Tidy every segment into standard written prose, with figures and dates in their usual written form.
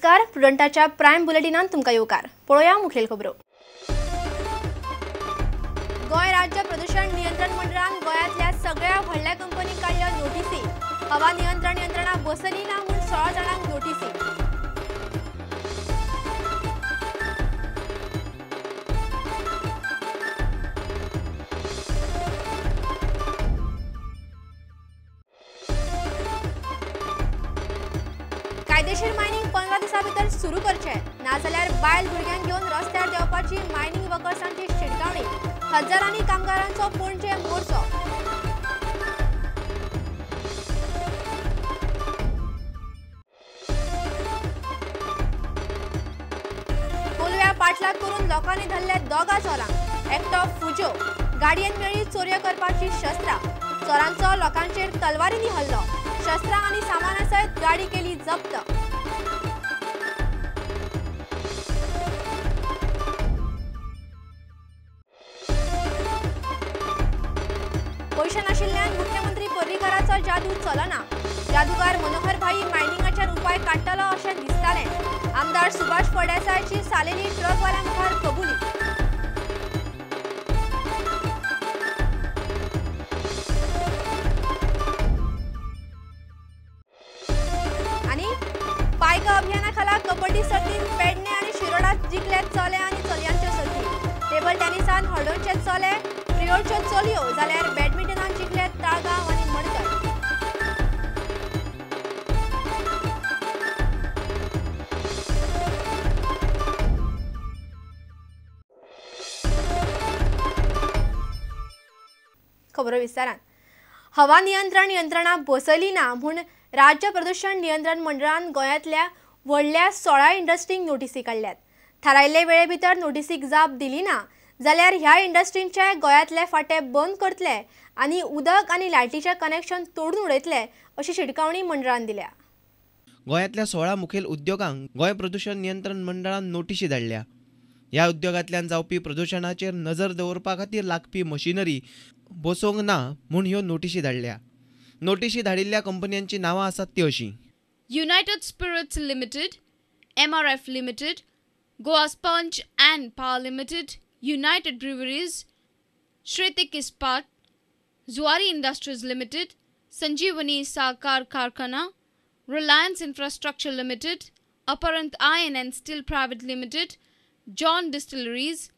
नमस्कार, प्रुडंटाच्या प्रायम बुलेटिनान तुमकां येवकार. पळोवया मुखेल खबरो. गोंय राज्य प्रदूषण नियंत्रण मंडळान गोंयांतल्या सगळ्या व्हडल्या कंपनींक काडल्या नोटीसी. हवा नियंत्रण यंत्रणा बसली ना म्हूण 16 जाणांक नोटीसी. कायदेशीर मायनिंग 15 दिसां भितर सुरू करचे, नाजाल्यार बायल भुरग्यांक घेवन रस्त्यार देंवपाची मायनिंग वर्कर्सांची शिटकावणी. हजारांनी कामगारांचो पणजे मोर्चो. कोलव्या पाटलाग करून लोकांनी धरल्या दोगा चोरांक. एकटो फुजो, गाडयेन मेळ्ळी चोरयो करपाची शस्त्रां. चोरांचो लोकांचेर तलवारींनी हल्लो. शस्त्रां आनी सामाना सयत गाडी केली जप्त. पयशे नाशिल्ल्यान मुख्यमंत्री पर्रीकाराचो जादू चलना. जादूगार मनोहर भाई मायनिंगाचेर उपाय काडटलो अशें दिसतालें. आमदार सुभाष फळदेसायाची सालेली ट्रकवाल्या मुखार कबुली. आनी पायका अभियाना खाला कबड्डी सर्तींत पेडणे आनी शिरोडा जिखले चले आनी चलयांच्यो सर्ती. टेबल टेनिसान हळदोणचे चले, प्रियोळच्यो चलयो, जाल्यार बॅडमिंटनान जिखले ताळगांव आनी मडकय. खबरो विस्तारान. हवा नियंत्रण यंत्रणा बसयली ना म्हूण राज्य प्रदूषण नियंत्रण मंडळान गोंयांतल्या व्हडल्या 16 इंडस्ट्रींक नोटीसी काडल्यात. थारायल्ले वेळे भितर नोटीसीक जाप दिली ना जाल्यार ह्या इंडस्ट्रींचे गोंयांतले फांटे बंद करतले आनी उदक आनी लायटीचें कनेक्शन तोडून उडयतले अशी शिटकावणी मंडळान दिल्या. गोंयांतल्या 16 मुखेल उद्योगांक गोंय प्रदूषण नियंत्रण मंडळान नोटीशी धाडल्या. ह्या उद्योगांतल्यान जावपी प्रदूषणाचेर नजर दवरपा खातीर लागपी मशिनरी बसोवंक ना म्हूण ह्यो नोटीशी धाडल्या. नोटीशी धाडिल्ल्या कंपन्यांची नांवां आसात ती अशीं: United Spirits Limited, MRF Limited, Goa Sponge and Power Limited, United Breweries, Shretik Ispat, Zuari Industries Limited, Sanjeevani Sakar Karkhana, Reliance Infrastructure Limited, Aparant Iron and Steel Private Limited, John Distilleries,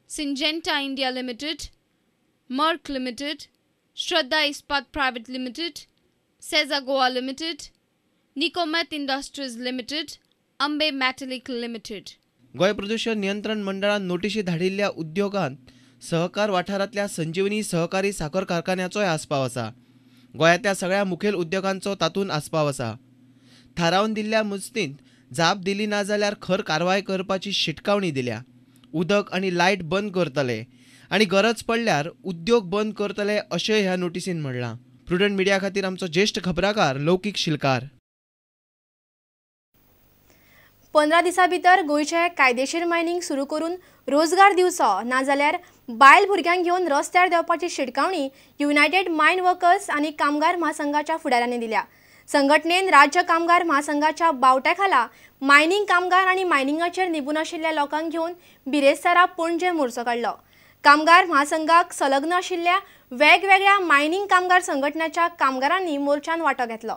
Syngenta India Limited, Merck Limited, Shraddha Ispat Private Limited, Seza Goa Limited, Nicomet Industries Limited, Ambe Metallic Limited. Goa प्रदूषण नियंत्रण मंडळान नोटीशी धाडिल्ल्या उद्योगांत सहकार वाठारांतल्या संजीवनी सहकारी साखर कारखान्याचोय आस्पाव आसा. गोंयांतल्या सगळ्या मुखेल उद्योगांचो तातूंत आस्पाव आसा. थारावन दिल्ल्या मुजतींत जाप दिली ना जाल्यार खर कारवाय करपाची शिटकावणी दिल्या. उदक आनी लायट बंद करतले आनी गरज पडल्यार उद्योग बंद करतले अशें ह्या नोटीसीन म्हणलां. प्रुडंट मिडिया खातीर आमचो ज्येश्ठ खबराकार लौकीक शिलकार. 15 दिसां भितर गोंयचें कायदेशीर मायनिंग सुरू करून रोजगार दिवचो, नाजाल्यार बायल भुरग्यांक घेवन रस्त्यार देंवपाची शिटकावणी युनायटेड मायन वर्कर्स आनी कामगार म्हासंघाच्या फुडाऱ्यांनी दिल्या. संघटनेन राज्य कामगार म्हासंघाच्या बावट्या खाला मायनिंग कामगार आनी मायनिंगाचेर निबून आशिल्ल्या लोकांक घेवन बिरेस्तारा पणजे मोर्चो काडलो. कामगार म्हासंघाक संलग्न आशिल्ल्या वेगवेगळ्या मायनिंग कामगार संघटनाच्या कामगारांनी मोर्चान वांटो घेतलो.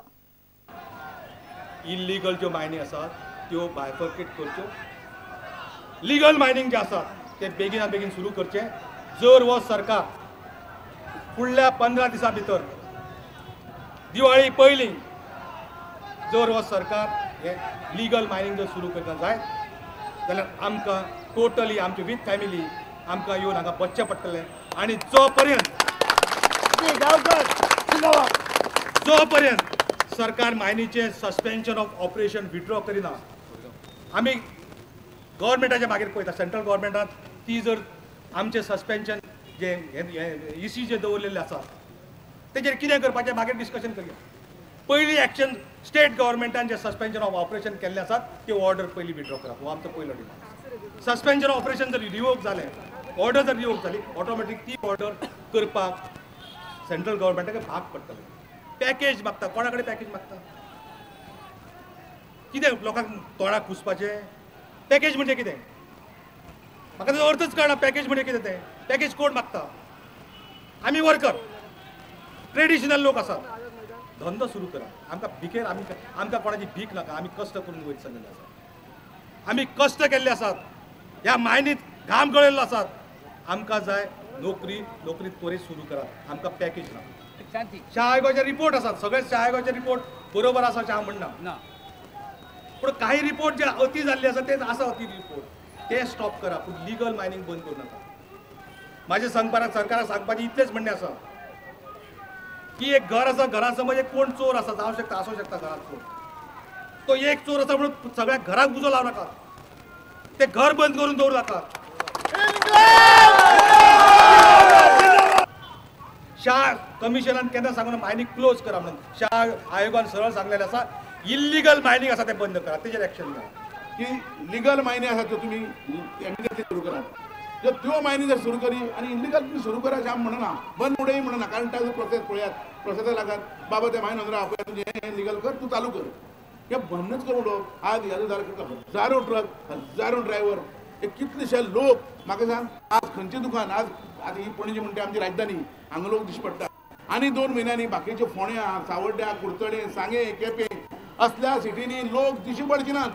इल्लीगल ज्यो मायनी आसात त्यो बायफर्केट करच्यो, लिगल मायनिंग जे आसात ते बेगिना बेगीन सुरू करचे. जर हो सरकार फुडल्या 15 दिसां भितर, दिवाळी पयलीं जर हो सरकार हे लिगल मायनिंग जर सुरू करना जायत जाल्यार आमकां टोटली आमची विथ फॅमिली आमकां येवन हांगा बसचें पडटलें. आनी जो पर्यंत सरकार मायनीचें सस्पेन्शन ऑफ ऑपरेशन विड्रॉ करिना, आमी गव्हर्मेंटाच्या मागीर पळयता. सेंट्रल गव्हर्मेंटान ती जर आमचें सस्पेन्शन जे इसी जे दवरलेले आसा तेजेर कितें करपाचें मागीर डिस्कशन करया. पयली एक्शन स्टेट गव्हर्मेंटान जे सस्पेन्शन ऑफ ऑपरेशन केल्लें आसा ती ऑर्डर पयली विड्रॉ करप हो आमचो पयलो डिमांड. सस्पेन्शन ऑफ ऑपरेशन जर रिवोक जालें, ऑर्डर जर रिवोक जाली, ऑटोमॅटीक ती ऑर्डर करपाक सेंट्रल गव्हर्मेंटाक भाग पडटलें. पॅकेज मागता, कोणा कडेन पॅकेज मागता? कितें लोकांक तोंडाक पुसपाचें? पॅकेज म्हणजे कितें म्हाका ताचो अर्थच कळना. पॅकेज म्हणजे कितें तें? पॅकेज कोण मागता? आमी वर्कर, ट्रेडिशनल लोक आसात. धंदो सुरू करा. आमकां भिकेर, आमकां कोणाची भीक नाका. आमी कश्ट करून वयर सरलेले आसात, आमी कश्ट केल्ले आसात, ह्या मायनीत घाम गळयल्लो आसात. आमकां जाय नोकरी, नोकरी त्वरीत सुरू करा. आमकां पॅकेज ना. शाह आयोगाचे रिपोर्ट आसात, सगळे शाह आयोगाचे रिपोर्ट बरोबर आसा अशें हांव म्हणना, पूण काही रिपोर्ट जे अती जाल्ले आसा तेच आसा अती रिपोर्ट, ते स्टॉप करा. पूण लिगल मायनींग बंद करूं नाका. म्हाजें सांगपाक सरकाराक सांगपाचें इतलेंच म्हणणें आसा की एक घर आसा, घरा समज एक कोण चोर आसा, जावं शकता, आसूं शकता घरांत चोर, तो एक चोर आसा म्हणून सगळ्या घराक उजो लावं नाका, ते घर बंद करून दवरूं नाका. शाह कमिशनान केन्ना सांगून मायनींग क्लोज करा म्हणून. शाह आयोगान सरळ सांगलेलें आसा, इल्लिगल मायनींग आसा तें बंद करा, तेजेर एक्शन घ्या. की लिगल मायनी आसा त्यो तुमी इमिडिएटली सुरू करा. जर त्यो मायनी जर सुरू करी आनी इल्लिगल तुमी सुरू करा अशें आमी म्हणना, बंद उडय म्हणना, कारण ताजो प्रोसेस पळयात, प्रोसेसा लागात बाबा ते मायन अंदर आपया तुजें हें लिगल कर, तूं चालू कर. हें बंदच करून उडोवप. आज ह्या जाल्यार हजारो ट्रक, हजारो ड्रायव्हर, हे कितलेशे लोक. म्हाका सांग, आज खंयचें दुकान, आज आतां ही पणजी म्हणटा आमची राजधानी, हांगा लोक दिश्टी पडटा. आनी 2 म्हयन्यांनी बाकीचे फोंड्या, सावड्ड्या, कुडचडे, सांगें, केपें असल्या सिटींनी लोक दिश्टी पडचे नात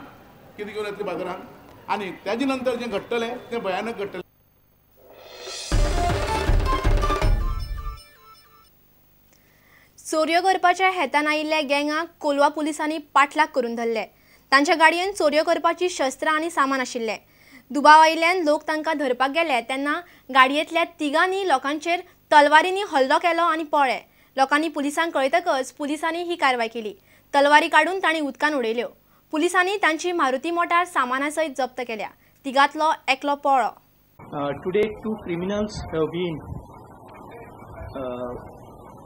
कितें घेवन येतले बाजारांत. आनी ताजे नंतर जें घडटलें तें भयानक घडटलें. चोरयो करपाच्या हेतान आयिल्ल्या गँगाक कोलवा पुलिसांनी पाठलाग करून धरले. तांच्या गाडयेन चोरयो करपाची शस्त्रां आनी सामान आशिल्लें. दुबाव आयिल्ल्यान लोक तांकां धरपाक गेले तेन्ना गाडयेंतल्या तिगांनी लोकांचेर तलवारींनी हल्लो केलो आनी पळ्ळे. लोकांनी पुलिसांक कळयतकच पुलिसांनी ही कारवाय केली. तलवारी काडून तांणी उदकान उडयल्यो. पुलिसांनी तांची मारुती मोटार सामाना सयत जप्त केल्या. तिगांतलो एकलो पळ्ळो. Today 2 criminals have been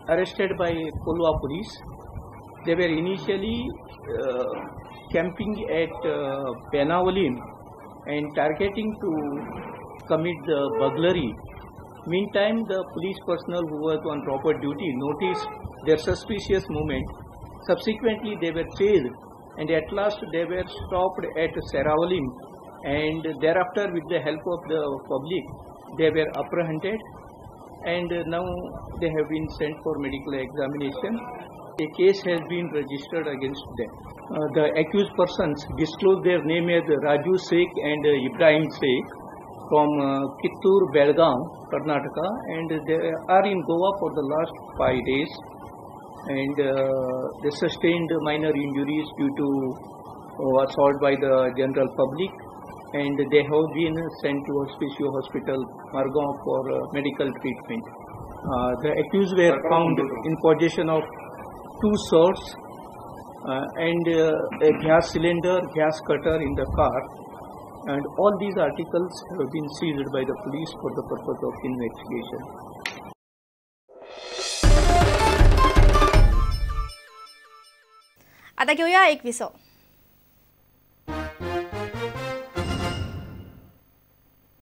arrested by Kolwa police. They were initially camping at Benaulim and targeting to commit the burglary. Meantime, the police personnel who was on proper duty noticed their suspicious movement. Subsequently, they were chased and at last they were stopped at Seraulim, and thereafter with the help of the public they were apprehended, and now they have been sent for medical examination. A case has been registered against them. The accused persons disclosed their name as Raju Sheikh and Ibrahim Sheikh from Kittur, Belgaum, Karnataka, and they are in Goa for the last 5 days, and they sustained minor injuries due to assault by the general public, and they have been sent to Hospicio Hospital, Margao for medical treatment. The accused were found in possession of 2 swords and a gas cylinder, gas cutter in the car, and all these articles have been seized by the police for the purpose of investigation. आता घेऊया एक विसव.